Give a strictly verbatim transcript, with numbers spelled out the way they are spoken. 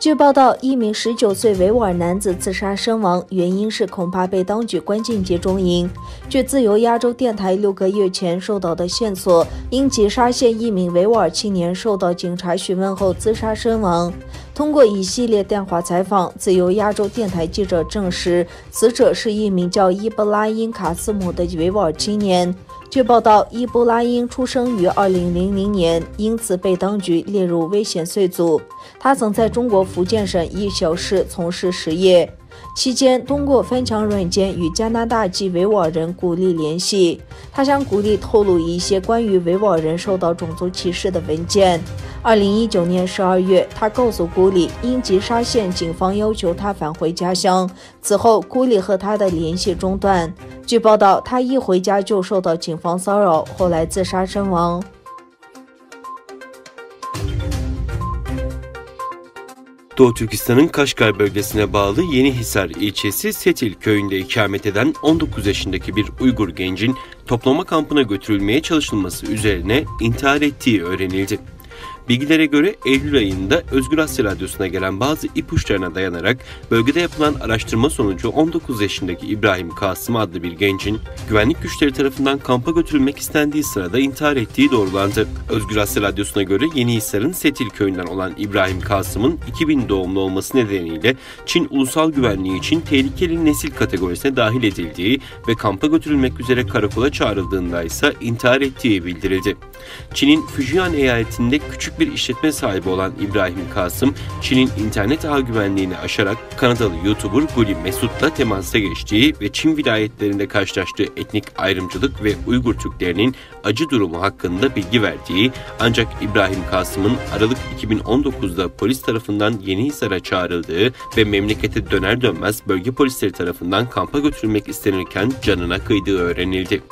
据报道，一名十九岁维吾尔男子自杀身亡，原因是恐怕被当局关进集中营。据自由亚洲电台六个月前收到的线索，英吉沙县一名维吾尔青年受到警察询问后自杀身亡。通过一系列电话采访，自由亚洲电台记者证实，死者是一名叫伊布拉欣·卡斯姆的维吾尔青年。据报道，伊布拉欣出生于二零零零年，因此被当局列入危险罪组。他曾在中国福建省一小市从事实业，期间通过翻墙软件与加拿大籍维吾尔人古丽联系。他向古丽透露一些关于维吾尔人受到种族歧视的文件。二零一九年十二月，他告诉古丽，英吉沙县警方要求他返回家乡。此后，古丽和他的联系中断。据报道，他一回家就受到警方骚扰，后来自杀身亡。 Doğu Türkistan'ın Kaşgar bölgesine bağlı Yenihisar ilçesi Setil köyünde ikamet eden on dokuz yaşındaki bir Uygur gencin toplama kampına götürülmeye çalışılması üzerine intihar ettiği öğrenildi. Bilgilere göre Eylül ayında Özgür Asya Radyosu'na gelen bazı ipuçlarına dayanarak bölgede yapılan araştırma sonucu on dokuz yaşındaki İbrahim Kasım adlı bir gencin güvenlik güçleri tarafından kampa götürülmek istendiği sırada intihar ettiği doğrulandı. Özgür Asya Radyosu'na göre Yeni Hisar'ın Setil köyünden olan İbrahim Kasım'ın iki bin doğumlu olması nedeniyle Çin Ulusal Güvenliği için tehlikeli nesil kategorisine dahil edildiği ve kampa götürülmek üzere karakola çağrıldığında ise intihar ettiği bildirildi. Çin'in Fujian eyaletinde küçük bir işletme sahibi olan İbrahim Kasım, Çin'in internet ağ güvenliğini aşarak Kanadalı YouTuber Guli Mesut'la temasa geçtiği ve Çin vilayetlerinde karşılaştığı etnik ayrımcılık ve Uygur Türklerinin acı durumu hakkında bilgi verdiği, ancak İbrahim Kasım'ın Aralık iki bin on dokuzda polis tarafından Yeni Hisar'a çağrıldığı ve memlekete döner dönmez bölge polisleri tarafından kampa götürülmek istenirken canına kıydığı öğrenildi.